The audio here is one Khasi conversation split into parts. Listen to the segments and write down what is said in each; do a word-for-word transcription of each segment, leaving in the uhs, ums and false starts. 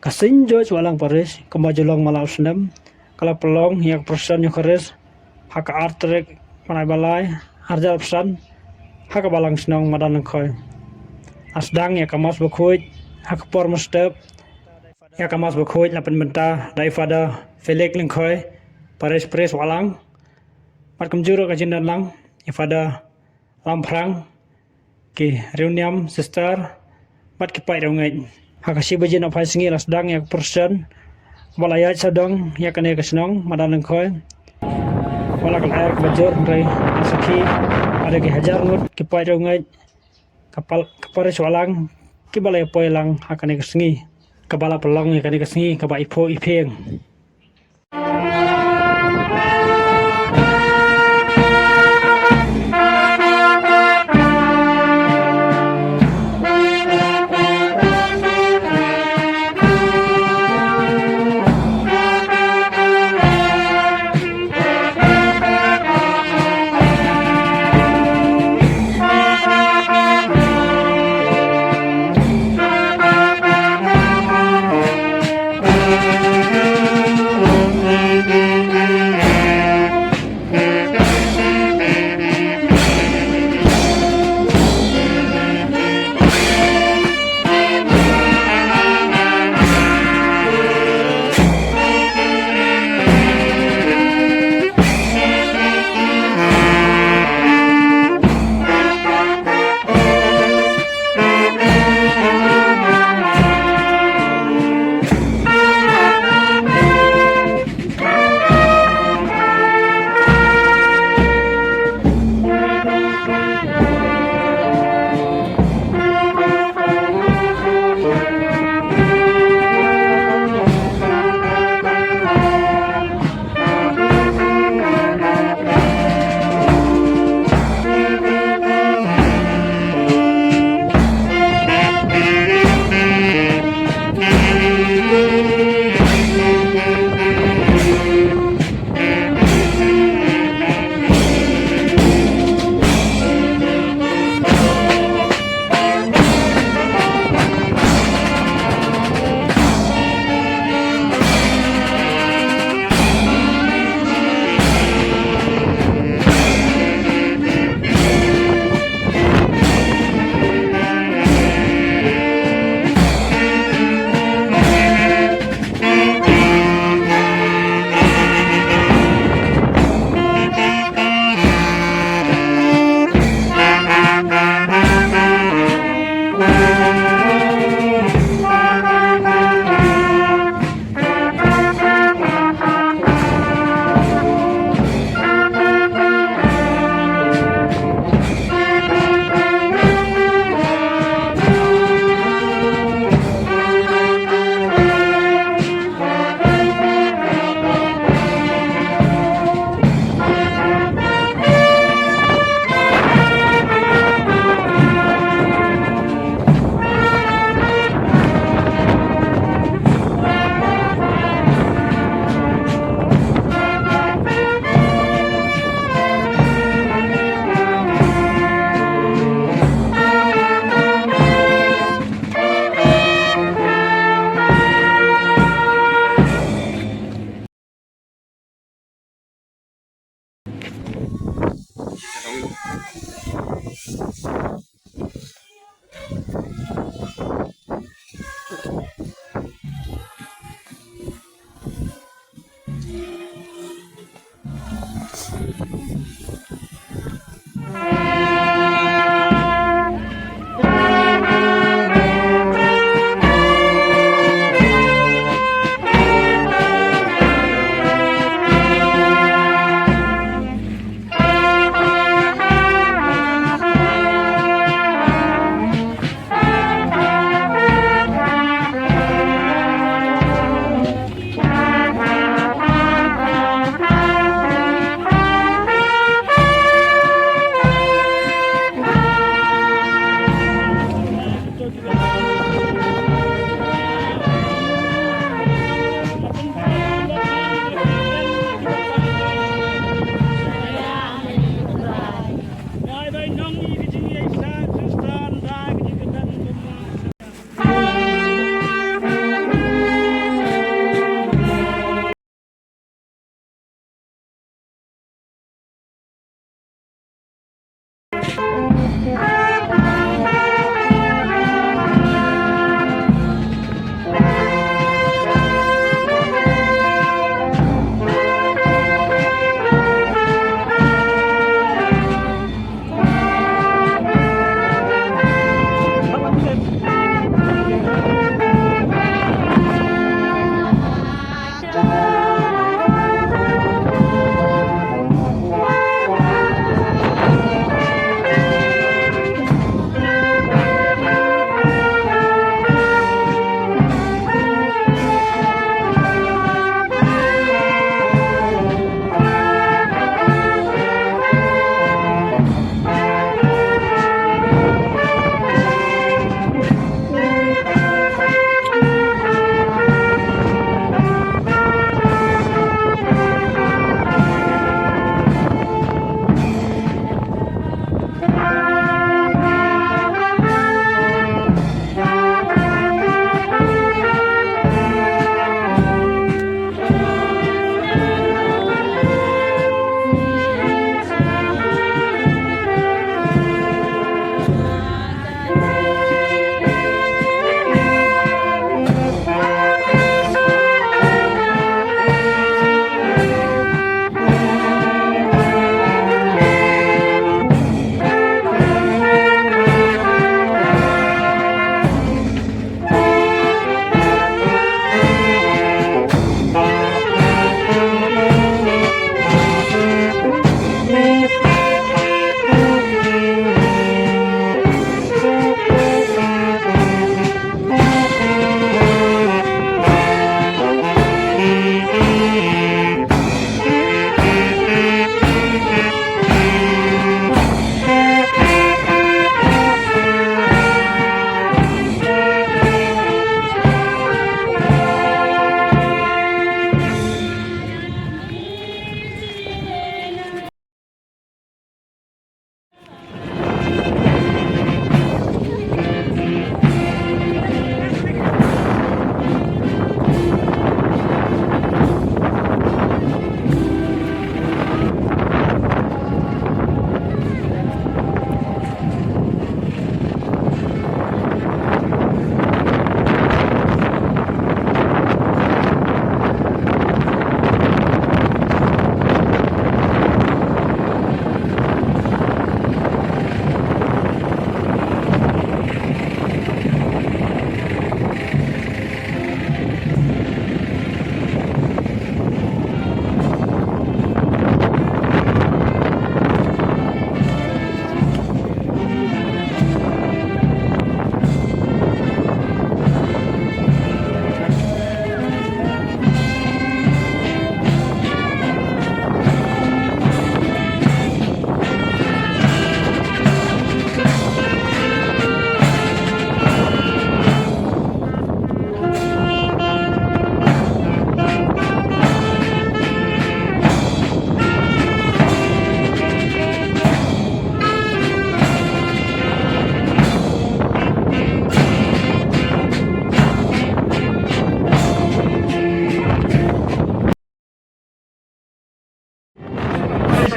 Ka Saint George Wahlang Parish, kumba ju long man la u snem, ka la pynlong ïa ka procession Eucharist ha ka ar tarik bnai ba lai, ar hajar arphew san, ha ka Balang Shnong Madan Lyngkhoi. La sdang ïa ka Mass Bakhuid ha ka por mynstep. Ïa ka Mass Bakhuid la pynbynta da i Father Felix Lyngkhoi, Parish Priest Wahlang. Bad kumjuh ruh ka jingdon lang i Father Lamphrang, ki riewniam, sister, bad ki paid riewngeit. Ha ka shi baje nohphai sngi la sdang ïa ka procession ba la ïaid sawdong ïa kane ka shnong Madan Lyngkhoi. Ba la ka lyer kaba jur, hynrei la sakhi, haduh ki hajar ngut ki paid riewngeit ka pal-, ka Parish Wahlang, kiba la ïa poi lang ha kane ka sngi, kaba la pynlong ïa kane ka sngi kaba iphuh iphieng.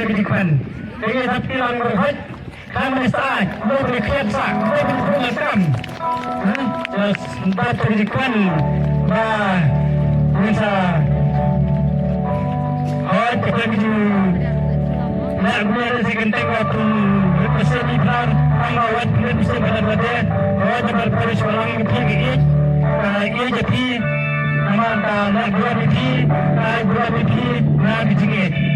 Ka jingkmen. Ka jingkmen. Ka minister, lo ka jingkmen sa, lo ka jingkmen kam. Ha? Just ba ka jingkmen ba minister. Oi, ka jingkmen. Na gua ada si kenteng ba tu represent di plan, tang ba wat represent ba dah. Oi, ba polis balang ki ki. Ka ki ki. Namar ka na gua di ki, ka gua di ki, na ki jingkmen.